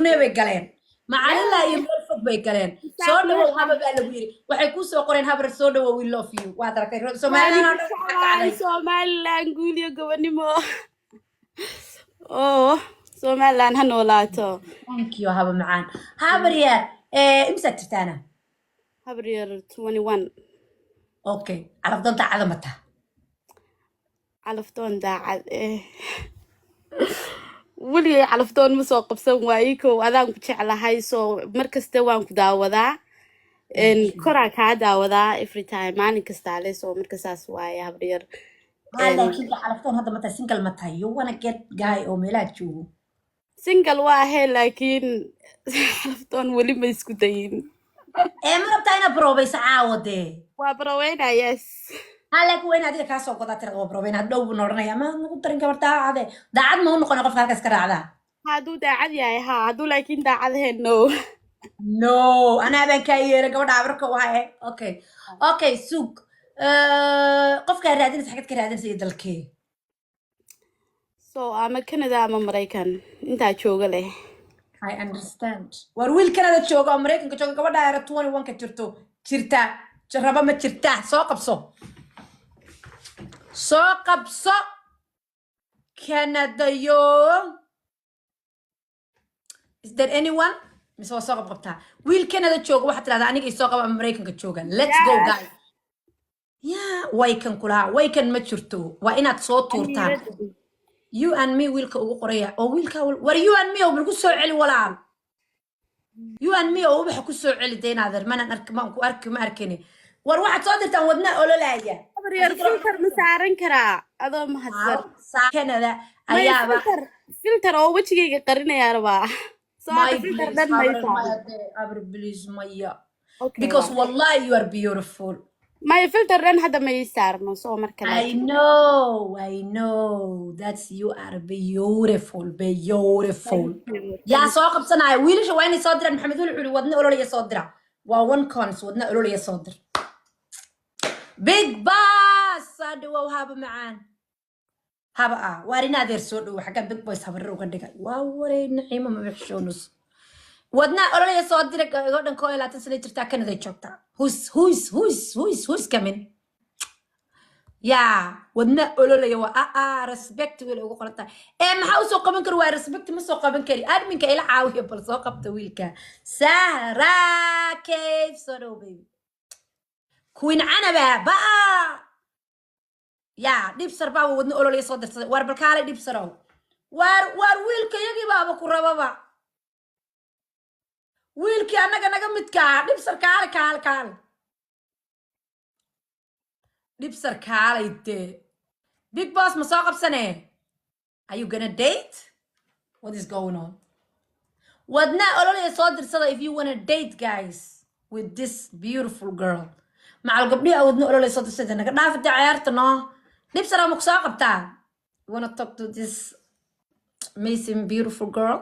Brunei bay galeen, macalilaa iyo meel fog bay galeen. Soo dhawow, haba baa lagu yiri. Waxay kuu soo qoreen, "Habar, soo dhawow, we love you." Waad aragtay, Somaliland oo dhan waxaa kacday. Somaliland guul iyo gobonimo. Oh, Somaliland ha noolaato. Thank you, haba macaan. Habar yar, imsaad jirtaana? Habar yar, 21. Okay, calafdoon daacada ma taha? Calafdoon daacad weligay calafdoon ma soo qabsan waaye. Kow adaan ku jeclahay, so mar kasta waan ku daawadaa. Koraa kaa daawadaa every time, maalin kastaa le. So marka saas waaye, habaryar. Ha, laakiin calafdoon hadda ma tahay? Single ma tahay? You wanna get guy oo meelaha joogo? Single waa ahe, laakiin calafdoon weli ma isku dayin. Ee, ma rabtaa inaad baroobayso caawa dee? Waa baroweyna, yes. Ha, laakiin waa in adiga kaa soo godaa tirada. Waa baroobayna hadhow buu noodhanaya, ma nagu darin gabar daacade. Daacad ma u noqona qofka halkaas ka raacdaa? Hadduu daacad yahay, ha. Hadduu laakiin daacad ahayn, no. No, anaa baan kaa yeelay gabadha abarka wahaye. Okay, sug. Qofkaa raadinaysa, xagad ka raadinaysa iyo dalkee? So ama Canada ama Maraykan, intaa jooga leh. I understand. War wiil Canada jooga oo Maraykanka jooga, gabadha yara 21 ka jirto, jirta, raba ma jirta? Soo qabso, soo qabso. Canada yo, is there anyone? Mise waa soo qabqabtaa? Wiil Canada jooga, waxaad tirahdaa, "Aniga isoo qaba," ama Maraykanka jooga. Let's go. Yes. Guys, ya way kan kulahaa, way kan ma jirto. Waa inaad soo tuurtaan. "You and me" wiilka ugu qoraya oo wiilka war "you and me" oo lagu soo celi, walaal. "You and me" oo ubaxa ku soo celi dee, inaadeer manan arki, maan ku arki, ma arkini. War waxaad soo dirtaan wadna ololaya. Habaryar, filter ma saaran karaa, adoo mahadsan? Canada Maya. Ayaaba. Filter oo wejigayga qarinayaa rabaa. So my hadda filter please dhan may habar saaran. Maya dee, habar, please, maya. Okay. Because waa wallahi you are beautiful. Maya, filter dhan hadda ma ii saarno, so marka I laakiin know, I know. That's you are beautiful, beautiful. Thank you. Yaa Thank soo qabsanaya? Wiilasha waa inay soo diraan. Maxamed wuxuu yidhi, "Wadna ololaya soo dira." Waa one cons, wadna ololaya soo dir. Big Boss, soo dhawow, haba macaan. Haba ah, waar in adeer soo dhowo. Xagga Big Boys habarar uga dhigay. Waa waray, Naciimo mabixshoonus. Wadna ololaya soo dira. Gabadhan 21 sano jirtaa, Canada joogtaa. Who's coming? Yaa wadna ololaya? Waa aa respect wiil ugu qoran tahay. Ee, maxaa usoo qaban kari? Waa respect, ma soo qaban kari. Adminka ila caawiya, bal soo qabta wiilka. Sahra Cave, soo dhow, baby. Queen Canaba ba yaa dhibsar baa wadna ololaya soo dirsaday. Waar bal kaalay, dhibsarow. Waar wiilka iyagii baaba ku rababa, wiilkii annaga naga midka ah. Dhibsar, kaale, kaale, kaale. Dhibsar, kaalay dee. Big Boss ma soo qabsane? Are you gonna date? What is going on? Wadna ololaya soo dirsada if you wanna date, guys, with this beautiful girl. Macal gabdhihi wadna ololaya soo dirsada. Naga dhaafata ciyaarta. No, dhibsar ma ku soo qabtaa? You wanna talk to this amazing beautiful girl?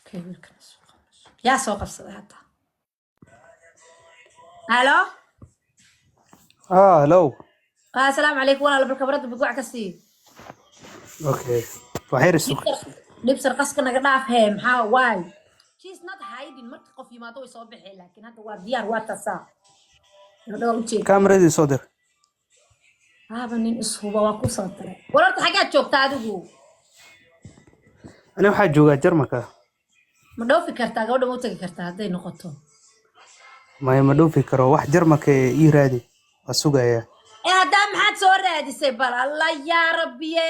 Okay, wiilkan soo qabso. Yaa soo qabsaday hadda? Halo. Ah, hello. Ah, asalaamu calaykum, walaal. Bal kabarada bugwac ka sii. Okay. Waxay sug. Dhibsar, qaska naga dhaaf hee. Maxaa waay? She's not hiding. Marka qof yimaado way soo baxee, laakiin hadda waa diyaar, waa tasaa gabadha, waa ujeeda. Kaameradii soo dir. Haaba, nin ishuba waa ku soo diray. War horta xaggaad joogtaa adigu? Ani waxaa joogaa Jarmalka. Ma dhoofi kartaa? Gabadha ma u tagi kartaa hadday noqoto? Maya, ma dhoofi karo. Wax Jarmalka ee ii raadi. Waa sugayaa. Ee, haddaa maxaad soo raadisay? Bal alla yaa rabbiye,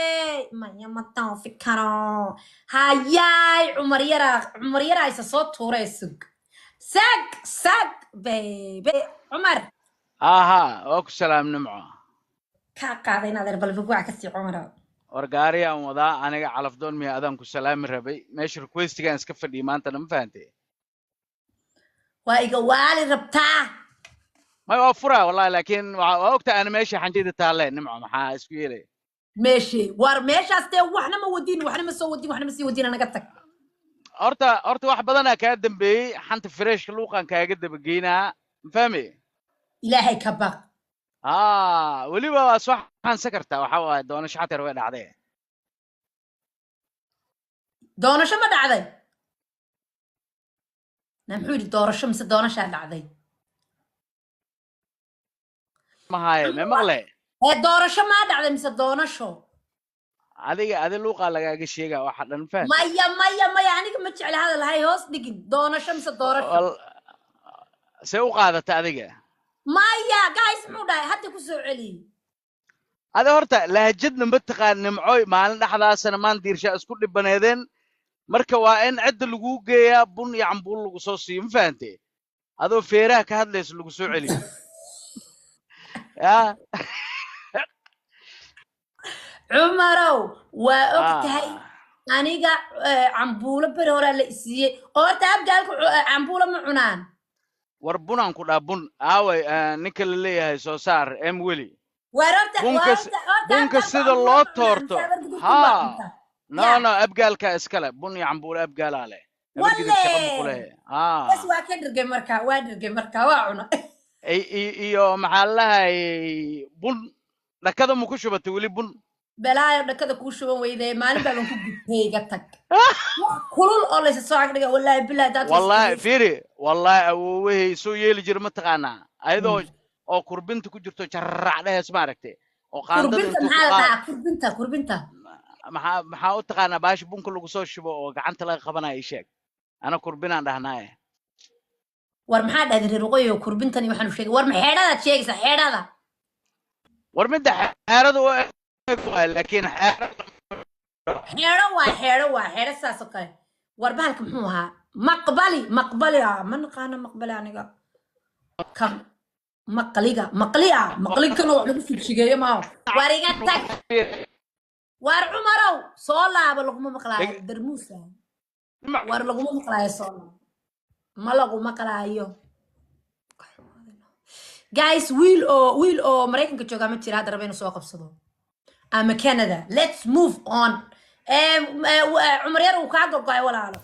maya, ma dhoofi karo. Hayaay, Cumar yaraa, Cumar yaraa isa soo tuuray. Sug, sag, sag, baby Cumar. Aha, waa ku salaam, Nimco. Kaa qaaday inaad er. Bal bugwac ka sii, Cumar. War gaariyaan wadaa aniga. Calafdoon miya? Adaan ku salaami rabay. Meesha requestigaan iska fadhiyay maantana, ma fahantay? Waa iga waali rabtaa. May, waa furaa wallahi, laakiin waa ogtahay ana meesha xanjida taalle. Nimco, maxaa isku yeelay? Meeshii war meeshaas dee, waxna ma wadin, waxna ma soo wadin, waxna ma sii wadin, naga tag. Horta wax badanaa kaa dambeeyey. Xanta freshka luuqan kaaga dabageynaa, ma fahmi? Ilaahay ka baq. Aa, weliba waa soo xansan kartaa. Waxa waaye, doonasho xatar way dhacday. Doonasho ma dhacday? Na muxuu yidhi, doorasho mise doonashaa dhacday? Mahaaye, me maqle? Ee, doorasho maa dhacday mise doonasho? Adiga adi luuqaa lagaaga sheegaa waxa dhan, fahantay? Maya, maya, maya, aniga ma jecla hadal hay hoos dhigin. Doonasho mise doorasho? See u qaadata adiga? Maya, guys, muxuu dhahay? Hadda ku soo celiyey. Adi horta lahjadna ma taqaan, Nimcoy. Maalin dhexdaasana maan diirshaa isku dhibaneedeen. Marka waa in cidda laguu geeyaa, bun iyo cambuul lagu soo siiyo, ma fahante? Adoo feeraha ka hadlayso lagu soo celiyo ya. Cumarow, waa og tahay. Ah. Aniga cambuulo beri horaa la isiiyey, oo horta Abgaalka cambuulo ma cunaan. War bunaan ku dhaa, bun aaway? Ninka la leeyahay soo saar m weli. Waar horta Bunka waar horta horta bunka Abgaalku sida cambuulo loo ma cunaan toorto. mise Habargidir baa Haa. cunta? No. Ya. No, Abgaalka iskale bun iyo cambuulo Abgaalaa leh. Habargidir shaqa ma ku Walle. leh. Haa. Bas, waa ka dhirgay markaa, waa dhirgay markaa, waa cuna. Iyo maxaa la lahayay, bun dhakada ma ku shubatay weli bun? Balaayo dhakada kuu shuban weyday, maalin baaban ku gubtay. Iga tag, wax kulul oo laysa soo agdhiga, wallaahi bilahi daad. Wallahi, fiiri, wallahi awoowahey soo yeeli jira, mataqaanaa, ayadoo oo kurbinta ku jirto jarrac dhehees, maaragtay, oo qaandada Kurbinta intuu ku maxaa la qaad dhahaa? Kurbinta, kurbinta. Maxaa u taqaanaa baashi bunka lagu soo shubo oo gacanta laga qabanayo? Ii sheeg, ana kurbinaan dhahnaaye. War maxaa dhahday reer waqooyiga? Kurbintan iyo waxaanu sheegay. War ma xeedhadaad sheegaysaa, xeedhada? War midda xeerada u eg waay, laakiin xeerada Xeedho waa xeedho, waa xeedho saas oo kale. War bahalka muxuu ahaa? Maqbali, maqbali. Ah, ma naqaano maqbali aniga. Kam maqliga, maqli, ah, maqli kaloo wax lagu figshigeeyo maaha. War iga tag. War Cumarow, soo laabo, laguma maqlaayo. Darmuusa, war laguma maqlaayo, soo laabo, ma lagu maqlaayo. Guys, wiil oo Maraykanka joogaa ma jira hadda raba inuu soo qabsado ama Canada? Let's move on. Cumar yar uu kaa gogo'ay, walaalo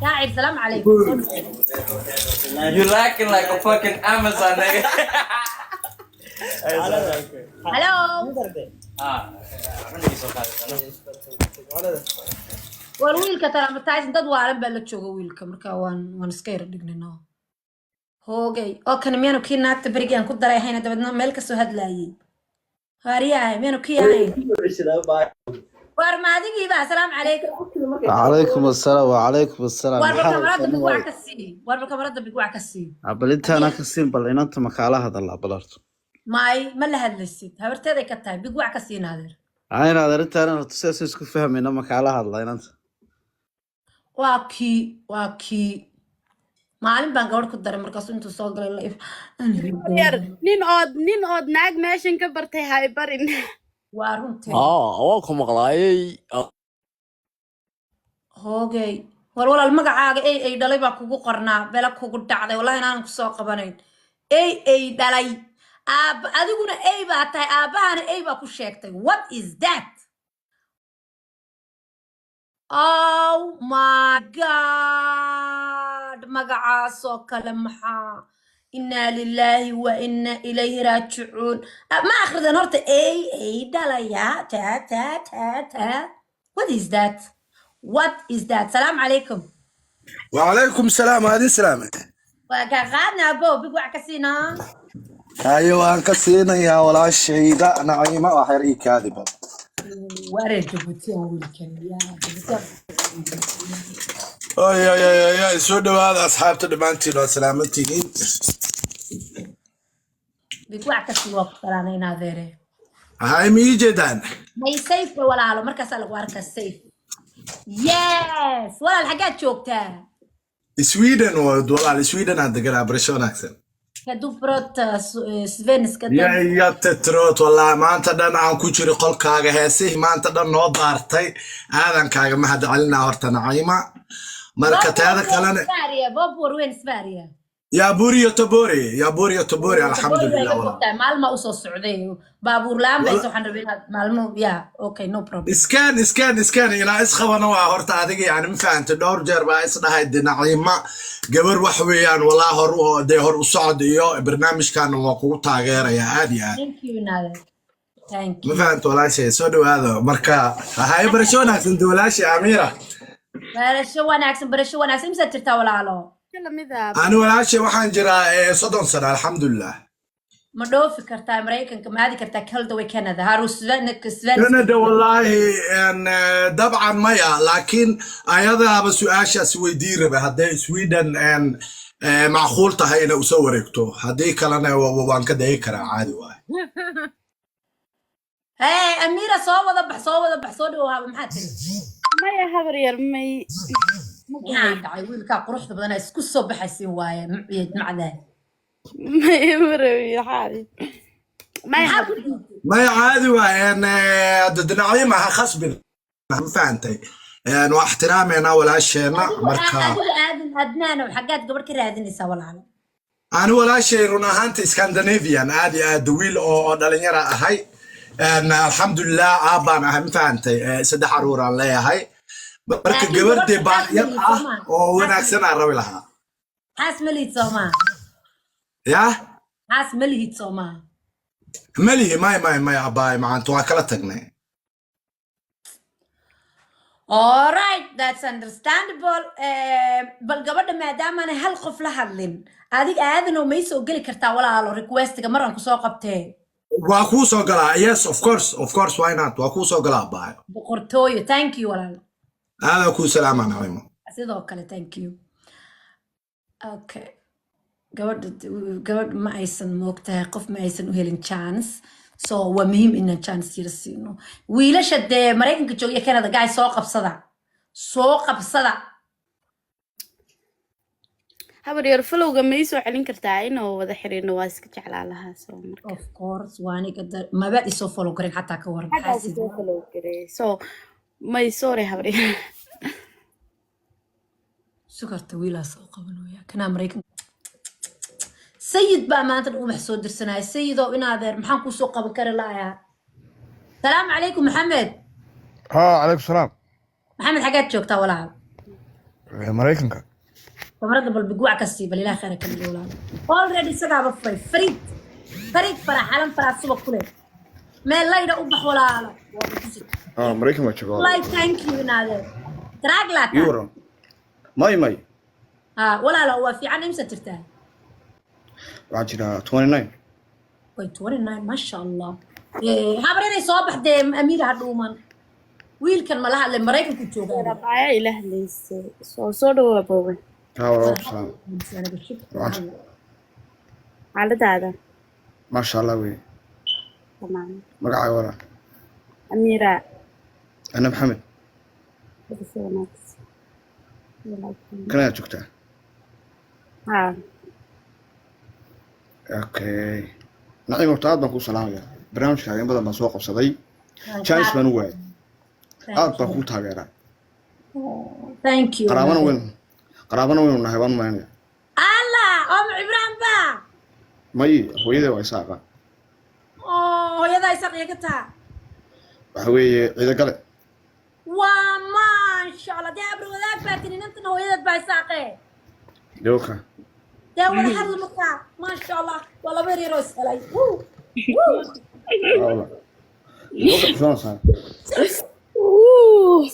shaacir, salaam calaykum, soo dhaweey. You lacking like a fucking Amazon, nigga. Hello. Ah, War wiilka traumatizing, dad waalan baa la jooga wiilka. Marka waan iska yara dhignino. Hoogay, oo kana miyaanu kii naagta berigii aan ku daray ahayna? Dabeedna meel kasoo hadlaayey waaryahay, miyaanu kii ahayn? War maadigiiba, asalaamu calaykum. وعليكم السلام، وعليكم السلام. War bal maxaa kamarada haysaa? big wax ka sii. War bal kamarada big wax ka sii. Bal intaana ka siin, bal inanta makaala hadalaa balarto. May, ma la hadlaysid, habarteeday ka tahay. Big wax ka siin, adeer. Ayna adeer, intaana horta sidaas isku fahmayna, makaala hadla inanta. Waa kii, waa kii maalin baan gabadh ku daray, markaasuu intuu soo galay live. Yar nin ood naag meeshan ka bartay hay barin. Waa runtii. Aa, waa ku maqlaayay. Hoogay, war walaal, magacaaga ey ay dhalay baa kugu qornaa, bela kugu dhacday. Wallahi inaanan kusoo qabanayn. Ey ay dhalay aab, adiguna ey baa tahay, aabbahana ey baa ku sheegtay. What is that? Oh my God, magacaasoo kale maxaa? Inaa lilaahi wa inaa ilayhi raajicuun. Ah, ma akhridan horta? Ey ey dhalaya ta ta ta ta. What is that? What is that? Salaamu calaykum. وعليكم السلام، هذه سلامة. Waa kaa qaadna, abo, big wax ka siinaa. Hayo, waan ka siinayaa walaashayda Naciima, wax yar ii kaadiba. Wareer Jabuuti aan wiilkan yaa Jabuuti. Ay ay ay ay ay, soo dhawaada asxaabta dhammaantiin, waa salaamantihiin. Big wax ka sii, waa ku salaanay in adeere. Hay, ma ii jeedaan? May, safe walaalo, markaasaa lagu arkaa safe. Yes walaal, xaggaad joogtaa? Sweden walaal, Sweden aan deganaa. Barasho wanaagsan. Kan du prata svenska? Jag är jättetrött wallahi. Maanta dhan aan ku jiro qolkaaga, heesihii maanta dhan noo daartay, aadan kaaga mahad celinaa horta, Naciima. Marka teeda kalena Sverige, var bor du i Sverige? Jag bor i Göteborg, jag bor i Göteborg. Göteborg waa Alxamdulilah iga walaal. fogtahay, maalma usoo socday, baabuur la'aan bayse. Waxaan rabay inaad maalmo ya. Okay, no problem. Iskaan iskaan iskaan, ilaa isqabana waa horta adiga, yani ma fahantay? Dhowr jeer baa is dhahay de Naciima gabar wax weeyaan walaa, hor u dee hor u socod iyo barnaamijkan waa kugu taageeraya aad iyo aad. Thank you, Nader, thank Ma you. fahanta walaashay? Soo dhawaado. Marka haye, barasho wanaagsan de walaashay Amiira. Barasho wanaagsan, barasho wanaagsan. Imisaad jirtaa, walaalo? Lamida. Ani walaashay waxaan jiraa 30 sano, alxamdulilah. Ma dhoofi kartaa Maraykanka? Ma aadi kartaa all the way Canada haru Svenska? Canada wallaahi dabcan maya, laakiin ayadaaba su-aashaas weydii rabe hadday Sweden macquul tahay inay usoo wareegto. Haddii kalena waan ka dayi karaa, caadi waay. Hey Amira, soo wada bax, soo wada bax, soo dhawow. Haba, maxaa tiri? Maya habar yar, may. Maxaa dhacay? Wiilkaa quruxda badanaa isku soo baxaysin waaye muciyad macdaa. Maya, ma rabi xaali, maya. Maxaa Habar. ku diiday? Maya, caadi waay. Hadda dhinacyo ha khasbin, ma fahantay? Waa ixtiraameynaa walaasheenna. Adigu marka adigu aadan Adnaanow, xaggaad gabadh ka raadinaysaa, walaalo? Ani walaashay run ahaanta Scandinavian aad iyo aad wiil oo dhalinyara ahay. Alxamdulilah, aabbaan ahay, ma fahantay? Saddex caruuraan leeyahay. Marka Laakiin gabardee gabadha xaas baaqyad ma lihid ah soomaa? oo wanaagsan aan rabi lahaa. Xaas ma lihid soomaa? Yah? Xaas ma lihid soomaa? Malihi, may may may, abaay maanta waa kala tagnay. Alright, that's understandable. Bal gabadha maadaamaanay hal qof la hadlin, adig Aadanow may soo geli kartaa, walaalo? Requestiga mar aan kusoo qabtee. Waa kuu soo galaa, yes, of course, of course, why not? Waa kuu soo galaa, abaay. Boqortooyo, thank you, walaalo. Aadaa kuu salaamaa, Nacimo. Sidoo kale, thank you. Okay, gabadha gabadh ma aysan moogtahay, qof ma aysan u helin chance, so waa muhiim inaan chance yara siino wiilasha dee Maraykanka jooga iyo Canada. Guys, soo qabsada, soo qabsada. Habar yar, followga ma ii soo celin kartaa? Inuu wada xiriirno waa iska jeclaa lahaa, so marka. Of course, waa aniga mabaad isoo follow garin xataa, ka waran? Xaggaa xaasid. kusoo follow gareey, so may, sorry habar yar. Sugarta wiilaa soo qabanaya kanaa Maraykan. Sayid baa maanta ubax soo dirsanaya. Sayidow, inaadeer, maxaan kuu soo qaban kari lahayaa? Salaamu calaykum, Maxamed. ها، عليكم السلام. Maxamed, xaggaad joogtaa, walaal? Maraykanka. Kamarada bal bigwac ka sii, bal ilaah khayra ka dhigo, walaal. Already isagaaba furay. Fariid, Fariid, farax xalan, farax suba kule meel layda u bax, walaalo. Waa ku tusi. Aa, Maraykan baa jooga. Wallahi, thank you, inaadeer. Taraaglaata. Ii waran. May may. Ha walaalo, waa fiican. Imsa jirtaa? Waxaa jira 29. Way 29, maasha Allah. Habar inay soo baxdee Amiira ha dhuuman. Wiilkan ma la hadlay? Maraykanku joogaa. Rabaya ila hadlaysay, soo soo dhawaa boowe. Haa, waa salaam. Xaaladaada? Maasha Allah wey. Tamaam. Magacaaga, walaa? Amiira. Ana Maxamed. Barasho wanaagsan. Kanaad joogtaa? Haa. Okay, Naciim, horta aad baan kuu salaamayaa. Barnaamijkaaga in badan baan soo qabsaday, chance baan u waayay. Aad baan kuu taageeraa. Thank you. Qaraabana waynu nahay, waan u maynaya. Allah, oo Ibrahim ba? May, hooyadee waa Isaaqa. Oo hooyadaa Isaaq ka taa? Waxa weeye Ciidagale. Waa maasha Allah. Dee abri wadaag baa tini, inantana hooyadeed baa Isaaqe. Dewka. Dee wada hadla markaa, maasha Allah, waa laba yaryar oo ishelay. Wuu, wuu. Wala dewka xishoonaysaa.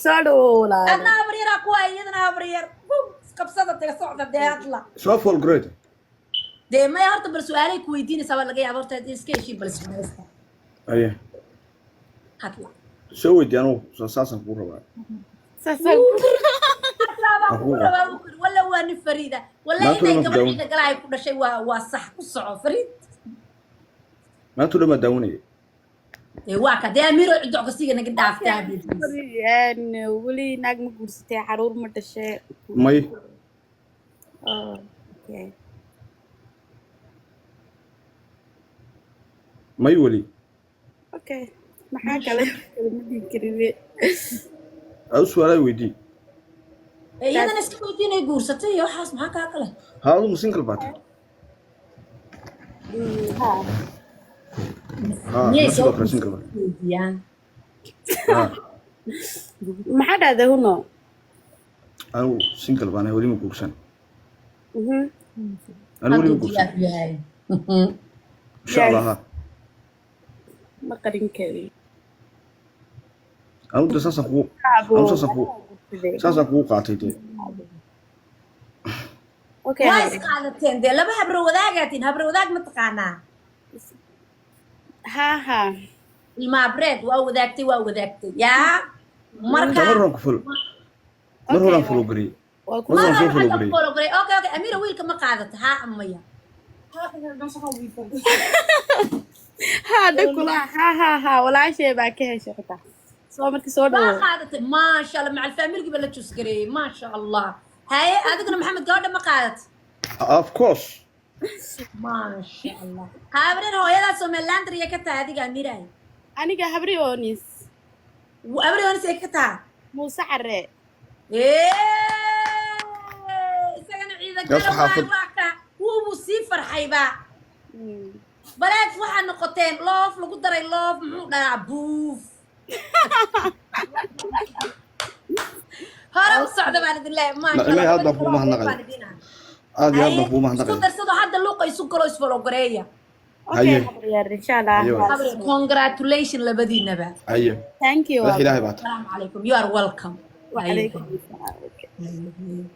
Soo dhawow, walaalo. Adna habar yaraa kuwa, iyadana habar yar. Wuu, isqabsada dee, socda dee, hadla. Soo fool great. Dee maya, horta bal su-aalay ku weydiinaysaa baa laga yaaba. Horta iska heshiin, bal isxunaysta. Aye. Hadla. Soo weydii, anugu soo saasaan kuu rabaa. Saasaan. Hadlaa baan kugu rabaa, buu ku yidhi. Walla waa nin fariida walla. Maanta inay lama gabadh daawan. Ciida galahay ku dhashay waa sax. Ku soco, Fariid. Maanta dhan baa daawanayay. Dee waa ka dee Amiiro ciddo kasiga naga dhaaftaa. Weli naag ma guursatay? Caruur ma dhashay? May. Oh, okay. May weli. Okay, maxaa kale kale ma dhihi karine. Adu su-aalaa weydii. Iyadana iska weydiinay guursatay iyo waxaas, maxaa kaa kale? Haa, adigu single baa tahay? Haa. Haa. Miyay Ana soo sidoo kale single baa. weydiiyaan? Haa. Maxaa dhahday, huno? Anigu single baan ahay, weli ma guursan. Anigu weli ma Hadduu guursan. diyaar u yahay. Insha Allah, haa. Ma qarin karin. Anigu de saasaan kugu anigu saasaan kugu Saasaan kugu qaatay dee. Okay. Waa Habar. isqaadateen dee, laba habro wadaagaatiin. Habro wadaag ma taqaanaa? Ha ha. Ilmaabreed waa wadaagtay, waa wadaagtay yaa marka. Mar horaan ku follow, mar horaan follow gareeyey. Waa ku Mar horaan mar soo follow waxaad gareeyey. follow garay. Okay, Amira, wiilka ma qaadata, haa ama maya? Ha dhakula ha ha ha, walaashay baa ka heshay xitaa. Soo markii soo waa dhawo. Qaadatay, maasha Allah. Macal faamilgii ba la jus gareeyey, maasha Allah. Haye, adiguna Maxamed, gabadha ma qaadatay? Of course. Maasha Allah. Haabren, hooyadaa Somalilander iyo ka tahay adiga, Amiray? Aniga Habrionis. Abrionis ay ka tahay. Muuse Care. Isagana ciidan Gaas kale waa xaafad. Waa ka wuubuu sii farxayba. Baleed waxaa noqoteen loof lagu daray loof, muxuu dhalaa buuf. Hore u socda baan idin leeyahay, maasha Nacimay, Allah. aad baan kugu mahadnaqaya. Baan idin ahay. Aad iyo aad baan kugu Isku mahadnaqaya. darsado hadda, luuqa isu galo, isfollow gareeya. Okay. Haye. Habaryar, insha Allah. Haye waay. Habre, congratulation labadiinaba. Haye. Thank you. Madax ilaahay baa tahay. Asalaamu calaykum, you are welcome. وعليكم السلام.